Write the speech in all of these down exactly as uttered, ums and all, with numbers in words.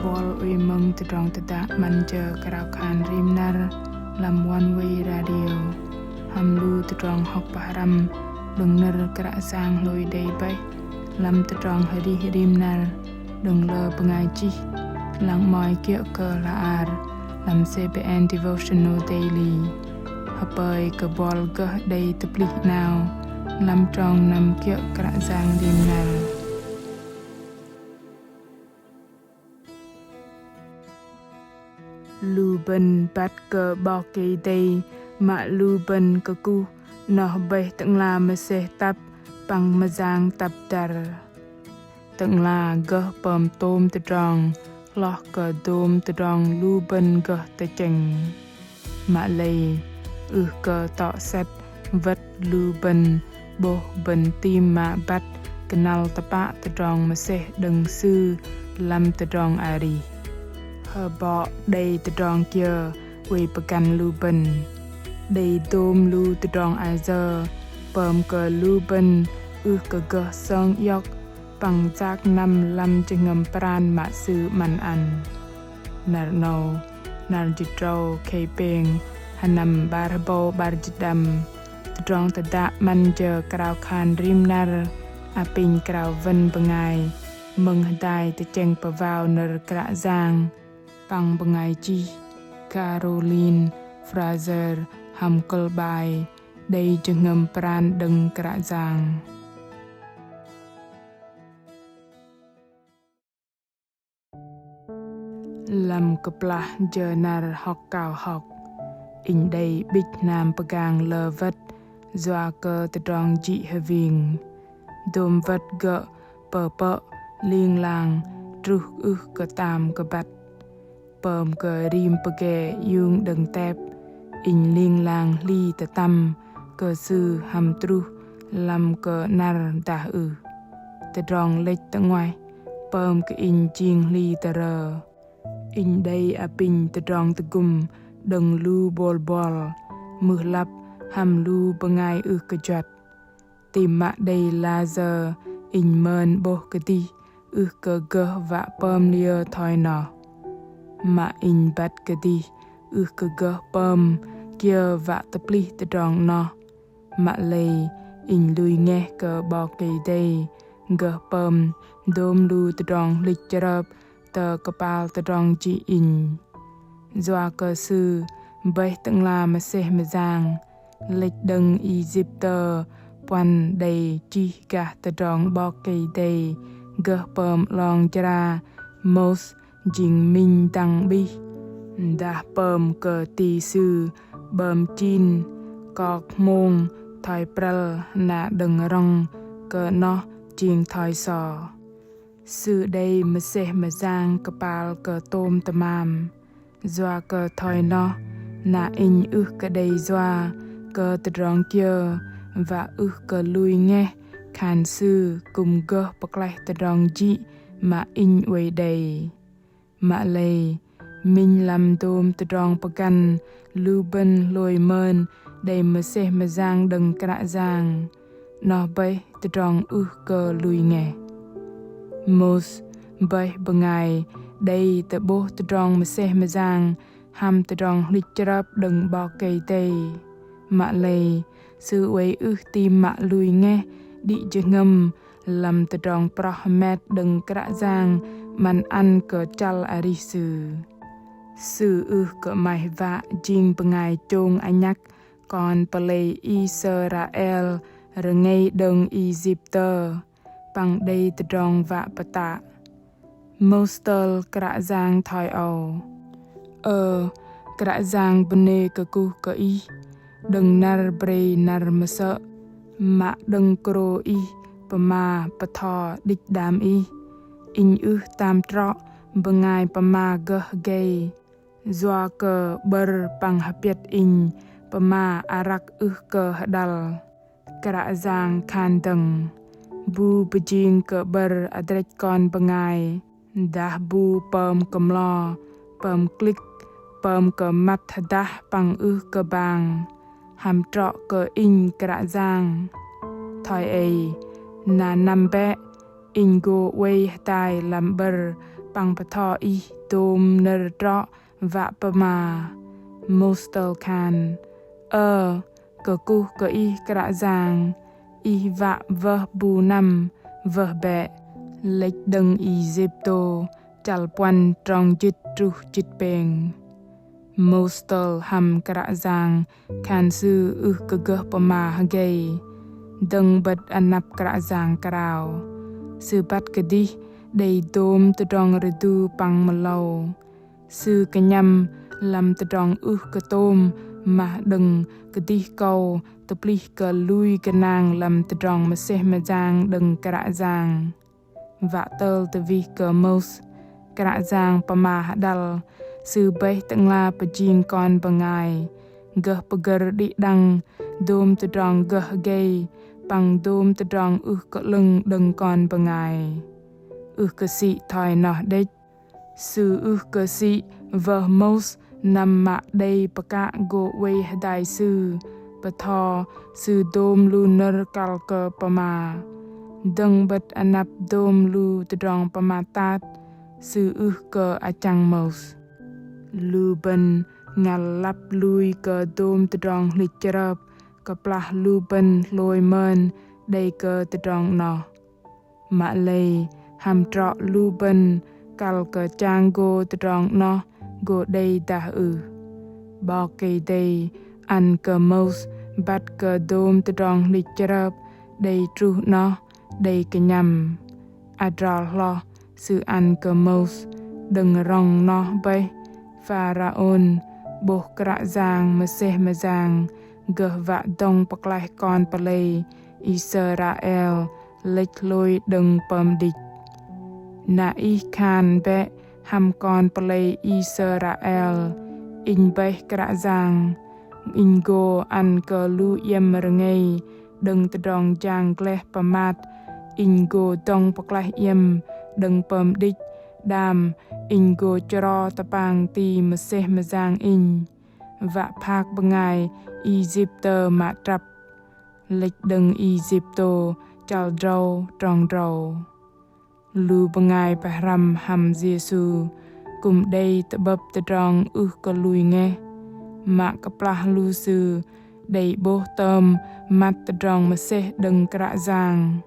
Bol oei mơ̆ng tơdrong tơdă 'Măn jơ krao khan rim năr lăm One Way Radio. Hăm lu tơdrong hŏk pơhrăm đơ̆ng nơ̆r Kră Yang hlôi đei bơih lăm tơdrong arih rim năr đơ̆ng lơ bơngai chih, lăng 'mơ̆i kiơ̆ kơ hla ar lăm C B N Devotional Daily. Hơpơi kơ bol gơh đei tơplih 'nao lăm trong năm kiơ̆ Kră Yang rim năr. Lu bơ̆n băt kơ 'Bok Kei-Dei mă lu bơ̆n kơkuh, noh bơih Tơ'ngla mơsêh tăp păng mơyang tăp dăr. Tơ'ngla gơh pơm tôm tơdrong hloh kơ dôm tơdrong lu bơ̆n gơh tơchĕng. Mă lei ưh kơ tŏ sĕt wơ̆t lu bơ̆n 'bôh bơ̆n tam mă băt kơnăl tơpă tơdrong mơsêh đơ̆ng Sư lăm tơdrong arih. Hơbŏ đei tơdrong kiơ oei pơgăn lu bơ̆n? Đei dôm lu tơdrong ayơ pơm kơ lu bơ̆n ưh kơ gơh sơng iŏk păng yak năm lăm jơhngơ̆m pran mă Sư 'măn ăn. Năr 'nâu, năr jĭt tơdrâu khei pêng, hơnăm 'bar hơbâu 'bar jĭt đăm, tơdrong tơdă 'Măn jơ krao khan rim năr apinh krao wơ̆n bơngai mơ̆ng hơdai tơchĕng pơwao nơ̆r Kră Yang păng bơngai chih Carolyn Fraser hăm kơ̆l 'bai Đei jơhngơ̆m pran đơ̆ng Kră Yang. Lăm kơplah jơ năr hŏk kao hŏk, inh đei 'bĭch hnam pơgang lơ wơ̆t yua kơ tơdrong jĭ hơwing. Dôm wơ̆t gơ̆ pơpơ̆ ling lang truh ưh kơ tam kơ băt. Pơm kơ rim pơge iung đơ̆ng tep, inh ling lang hli tơtăm kơ sư hăm truh lăm kơ năr dah ưh. Tơdrong lĕch tơ 'nguaih pơm kơ inh jing hli tơrơ. Inh đei apinh tơdrong tơgŭm đơ̆ng lu bôl bôl, mưh lăp hăm lu bơngai ưh kơ juăt. Tam mă đei lah sơ̆ inh mơn 'bôh kơdih ưh kơ gơh wă pơm liơ thoi noh. Mă inh băt kơdih ưh kơ gơh pơm kiơ wă tơplih tơdrong noh. Mă lei inh lui ngeh kơ 'Bok Kei-Dei gơh pơm dôm lu tơdrong hlĭch chrơp tơ kơpal tơdrong jĭ inh. Yua kơ Sư bơih Tơ'ngla mơsêh mơyang, lĕch đơ̆ng Isiptơ puăn đei chih gah tơdrong 'Bok Kei-Dei gơh pơm 'long jra Môis jing minh dăng 'bih, dah pơm kơ ti sư 'bơm chin kok hmông thoi prăl na đơ̆ng rŏng kơ noh jing thoi so. Sư đei mơsêh mơyang kơpal kơ tôm tơmam. Yua kơ thoi noh, na inh ưh kơ đei yua kơ tơdrong kiơ, wă ưh kơ lui ngeh khan Sư kư̆m gơh pơklaih tơdrong jĭ mă inh oei đei. Mă lei, minh lăm dôm tơdrong pơgăn lu bơ̆n hlôi mơn đei mơsêh mơyang đơ̆ng Kră Yang. Noh bơih tơdrong ưh kơ lui ngeh. Môis bơih bơngai đei tơ'bôh tơdrong mơsêh mơyang hăm tơdrong hlĭch chrơp đơ̆ng 'Bok Kei-Dei. Mă lei, sư oei ưh tam mă lui ngeh đĭ jơhngơ̆m lăm tơdrong proh hơmet đơ̆ng Kră Yang 'măn ăn kơ chăl arih sư. Sư ưh kơ 'maih wă jing bơngai chông anhăk kon pơlei Israel rơngei đơ̆ng Isiptơ păng đei tơdrong wă pơtă. Môis tơl Kră Yang thoi âu: Ơ Kră Yang bơnê kơkuh kơ Ih, đơ̆ng năr brei năr mơsơ̆, mă đơ̆ng krô Ih pơma pơtho đĭch đam Ih, inh ưh tam trŏ bơngai pơma gơh gei, yua kơ 'bơ̆r păng hơpiĕt inh pơma arăk ưh kơ hơđăl. Kră Yang khan dơ̆ng: Bu pơjing kơ 'bơ̆r adrĕch kon bơngai, dah bu pơm kơmlo, pơm klĭk, pơm kơ măt hơdah păng ưh kơ bang, hăm trŏ kơ Inh Kră Yang. Thoi ei, na năm bĕ, Inh gô oei hơtai lăm 'bơ̆r păng bơtho ih dôm nơ̆r trŏ wă pơma. Môis tơl khan: Ơ, kơkuh kơ Ih Kră Yang, Ih wă wơh bu năm, wơh bĕ. Lĕch đơ̆ng Êgiptơ, chăl puăn, trong jĭt truh jĭt pêng. Môis tơl hăm Kră Yang khan sư ưh kơ gơh pơma hơgei dơ̆ng 'bơ̆t anăp Kră Yang krao. Sư băt kơdih đei dôm tơdrong rơdu păng mơlâu. Sư kơnhăm lăm tơdrong ưh kơ tôm mah đơ̆ng kơdih kâu tơplih kơ lui gơnang lăm tơdrong mơsêh mơyang đơ̆ng Kră Yang. Wă tơl tơwih kơ Môis, Kră Yang pơma hơđăl Sư bơih Tơ'ngla pơjing kon bơngai gơh pơgơ̆r đĭ đăng dôm tơdrong gơh gei păng dôm tơdrong ưh kơ 'lơ̆ng đơ̆ng kon bơngai. Ưh kơ sĭ thoi noh đĕch, Sư ưh kơ sĭ wơh Môis năm mă đei pơkă gô oei hơdai sư, bơtho sư dôm lu nơ̆r kăl kơ pơma. Dơ̆ng 'bơ̆t anăp dôm lu tơdrong pơmat tat, Sư ưh kơ achăng Môis. Lu bơ̆n ngăl lăp lui kơ dôm tơdrong hlĭch chrơp, kơplah lu bơ̆n hlôi mơn đei kơ tơdrong 'noh. Mă lei hăm trŏ lu bơ̆n kăl kơ chang gô tơdrong 'noh gô đei dah ưh. 'Bok Kei-Dei ăn kơ Môis băt kơ dôm tơdrong hlĭch chrơp đei truh 'noh, đei kơnhăm. Adrol hloh Sư ăn kơ Môis đơ̆ng rŏng noh bơih, Pharaôn 'bôh Kră Yang mơsêh mơyang gơh wă dŏng pơklaih kon pơlei Israel lĕch hlôi đơ̆ng pơm đĭch. Na Ih khan bĕ hăm kon pơlei Israel: Inh bơih Kră Yang, Inh gô ăn kơ lu iĕm rơngei đơ̆ng tơdrong jang gleh pơmat, Inh gô dŏng pơklaih iĕm đơ̆ng pơm đĭch, đam Inh gô chro tơpang ti mơsêh mơyang Inh, wă phak bơngai Êgiptơ mă trăp. Lĕch đơ̆ng Êgiptơ chăl drâu trong drâu. Lu bơngai pơhrăm hăm Yêsu kư̆m đei tơ'bơ̆p tơdrong ưh kơ lui ngeh, mă kơplah lu sư đei 'bôh tơm măt tơdrong mơsêh đơ̆ng Kră Yang.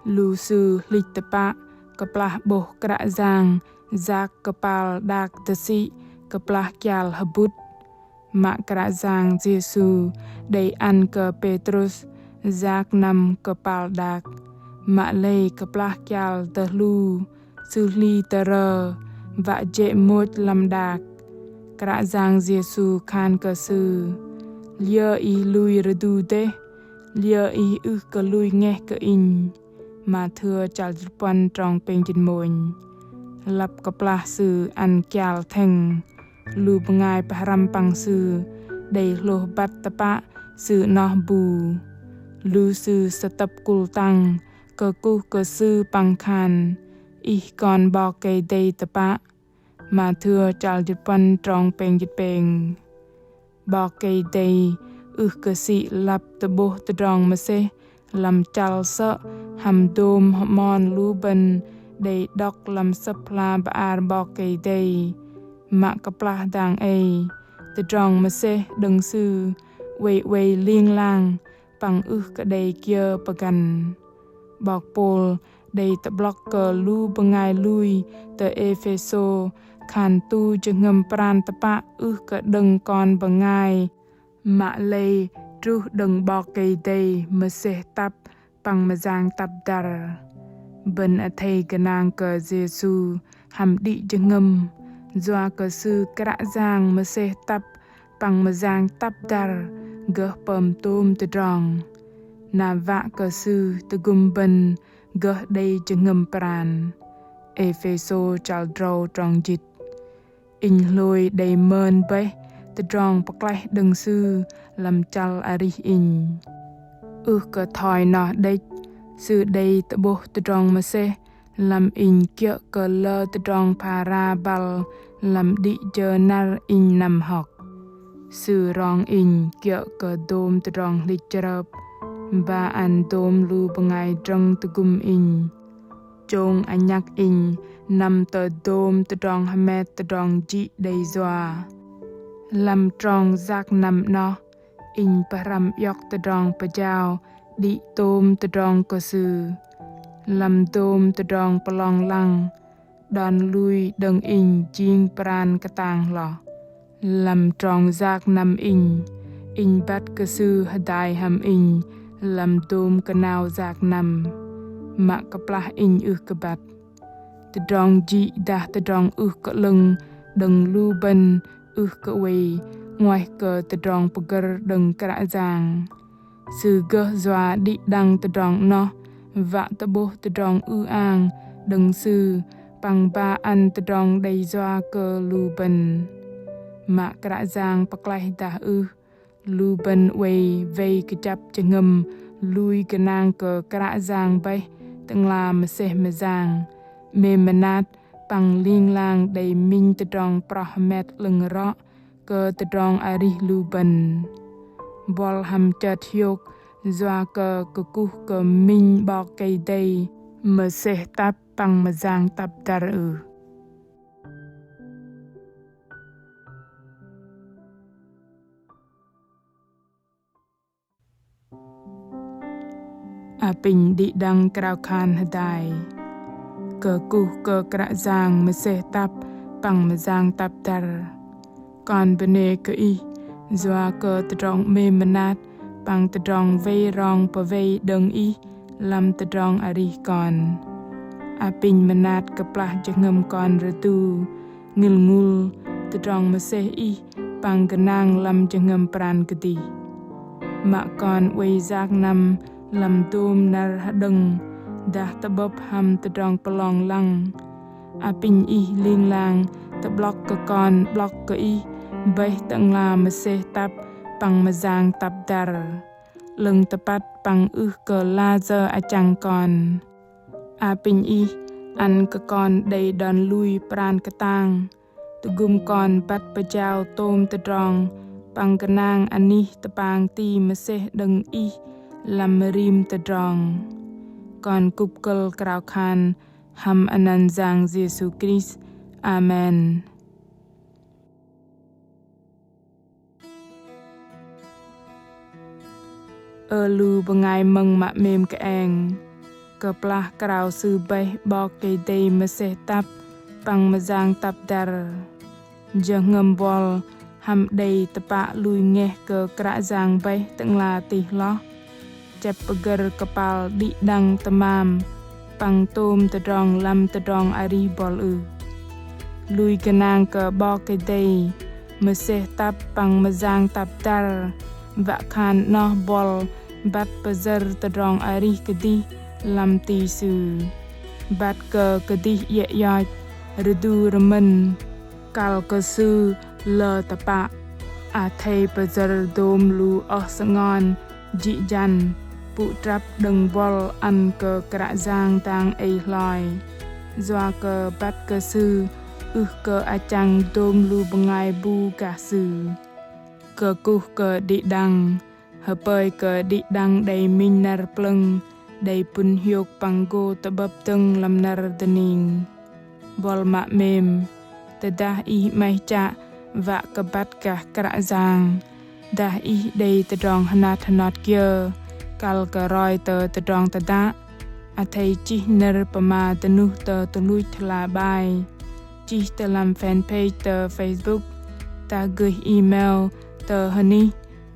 Lu sư hlĭch tơpă kơplah 'bôh Kră Yang yak kơpal đak tơsĭ kơplah kial hơbŭt. Mă Kră Yang Yêsu đei ăn kơ Pêtrus yak năm kơpal đak. Mă lei kơplah kial tơhlu, sư hli tơrơ, wă jê̆ môch lăm đak. Kră Yang Yêsu khan kơ sư: Liơ ih lui rơdu dêh? Liơ ih ưh kơ lui ngeh kơ Inh? Mathêu chăl jĭt puăn trong pêng jĭt mônh. Lăp kơplah Sư ăn kial thĕng, lu bơngai pơhrăm păng Sư đei hlôh băt tơpă Sư 'noh bu. Lu sư sơtơ̆p kul tăng, kơkuh kơ Sư păng khan: Ih Kon 'Bok Kei-Dei tơpă. Mathêu chăl jĭt puăn trong pêng jĭt pêng. 'Bok Kei-Dei ưh kơ sĭ lăp tơ'bôh tơdrong mơsêh lăm chăl sơ̆ hăm dôm hơmon lu bơ̆n đei đŏk lăm Sơ̆p hla bơar 'Bok Kei-Dei. Mă kơplah dang ei, tơdrong mơsêh đơ̆ng Sư oei oei ling lang, păng ưh kơ đei kiơ pơgăn. 'Bok Pôl đei tơ'blŏk kơ lu bơngai lui tơ Êphêsô khan tu jơhngơ̆m pran tơpă ưh kơ đơ̆ng kon bơngai, mă lei truh đơ̆ng 'Bok Kei-Dei mơsêh tăp păng mơyang tăp dăr. Bơ̆n athei gơnang kơ Yêsu hăm đĭ jơhngơ̆m, yua kơ Sư Kră Yang mơsêh tăp păng mơyang tăp dăr gơh pơm tôm tơdrong. Na wă kơ Sư tơgŭm bơ̆n gơh đei jơhngơ̆m pran. Êphêsô chăl drâu trong jĭt. Inh hlôi đei mơn bơih tơdrong pơklaih đơ̆ng Sư lăm chăl arih inh. Ưh kơ thoi noh đĕch, Sư đei tơ'bôh tơdrong mơsêh lăm inh kiơ̆ kơ lơ tơdrong phara băl lăm đĭ jơ năr inh năm hŏk. Sư rong inh kiơ̆ kơ dôm tơdrong hlĭch chrơp, ba ăn dôm lu bơngai drơ̆ng tơgŭm inh. chông anhăk inh năm tơ dôm tơdrong hơmet tơdrong jĭ đei yua. Lăm trong yak năm 'noh, inh pơhrăm iŏk tơdrong pơjao đĭ tôm tơdrong kơ Sư. Lăm dôm tơdrong pơlong lăng, đon lui đơ̆ng inh jing pran kơtang hloh. Lăm trong yak năm inh, inh băt kơ Sư hơdai hăm inh lăm dôm kơnao yak năm. Mă kơplah inh ưh kơ băt. Tơdrong jĭ dah tơdrong ưh kơ 'lơ̆ng đơ̆ng lu bơ̆n ưh kơ oei 'nguaih kơ tơdrong pơgơ̆r đơ̆ng Kră Yang. Sư gơh yua đĭ đăng tơdrong 'noh, wă tơ'bôh tơdrong ư-ang đơ̆ng Sư păng ba ăn tơdrong đei yua kơ lu bơ̆n. Mă Kră Yang pơklaih dah ưh, lu bơ̆n oei wei kơjăp jơhngơ̆m lui gơnang kơ Kră Yang bơih Tơ'ngla mơsêh mơyang, 'mêm mơnat păng ling lang đei minh tơdrong proh hơmet 'lơ̆ng rŏ kơ tơdrong arih lu bơ̆n. Buăl hăm chơt hiôk yua kơ kơkuh kơ minh 'Bok Kei-Dei mơsêh tăp păng mơyang tăp dăr ưh? Apinh đĭ đăng krao khan hơdai. Kơkuh kơ Kră Yang mơsêh tăp păng mơyang tăp dăr. Kon bơnê kơ Ih yua kơ tơdrong 'mêm mơnat păng tơdrong wei rong pơwei đơ̆ng Ih lăm tơdrong arih kon. Apinh mơnat kơplah jơhngơ̆m kon rơdu, ngŭl ngŭl, tơdrong mơsêh Ih păng gơnang lăm jơhngơ̆m pran kơdih. Mă kon oei yak năm lăm dôm năr hơđơ̆ng dah tơ'bơ̆p hăm tơdrong pơlong lăng. Apinh Ih ling lang tơ'blŏk kơ kon 'blŏk kơ Ih bơih Tơ'ngla mơsêh tăp păng mơyang tăp dăr. 'Lơ̆ng tơpăt păng ưh kơ lăi yơ achăng kon. Apinh Ih ăn kơ kon đei đon lui pran kơtang, tơgŭm kon băt pơjao tôm tơdrong păng gơnang anih tơpang ti mơsêh đơ̆ng Ih lăm rim tơdrong. Kon kŭp kơ̆l krao khan hăm anăn Yang Yêsu Krist. Amen. Ơ lu bơngai mơ̆ng mă 'mêm kơeng, kơplah krao Sư bơih 'Bok Kei-Dei mơsêh tăp păng mơyang tăp dăr. Jơhngơ̆m buăl hăm đei tơpă lui ngeh kơ Kră Yang bơih Tơ'ngla tih hloh. Chĕp pơgơ̆r kơpal đĭ đăng tơmam păng tôm tơdrong lăm tơdrong arih buăl ưh? Lui gơnang kơ 'Bok Kei-Dei mơsêh tăp păng mơyang tăp dăr, wă khan 'noh buăl băt pơyơ̆r tơdrong arih kơdih lăm ti Sư. Băt kơ kơdih iĕ ioch, rơdu rơmơ̆n, kăl kơ Sư lơ tơpă, athei pơyơ̆r dôm lu oh sơngon jĭ jăn, pŭ trăp đơ̆ng buăl ăn kơ Kră Yang dang ei hloi. Yua kơ băt kơ Sư ưh kơ achăng dôm lu bơngai bu gah Sư. Kơkuh kơ đĭ đăng, hơpơi kơ đĭ đăng đei minh năr plơ̆ng, đei pŭn hiôk păng gô tơ'bơ̆p dơ̆ng lăm năr dơning. Buăl mă 'mêm, tơdah ih 'maih chă wă kơ băt gah Kră Yang, dah ih đei tơdrong hơnat hơnot kiơ kăl kơ roi tơ tơdrong tơdă, athei chih nơ̆r pơma dơnuh tơ tuch luch hla bơar, chih tơ lăm fanpage tơ Facebook, dah gơih email tơ hơnih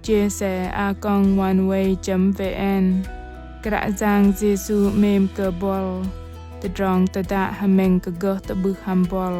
chia sẻ a còng oneway chấm vn. Kră Yang Yêsu 'mêm kơ buăl. Tơdrong tơdă hơmĕng kơ gơh tơ'bưh hăm buăl.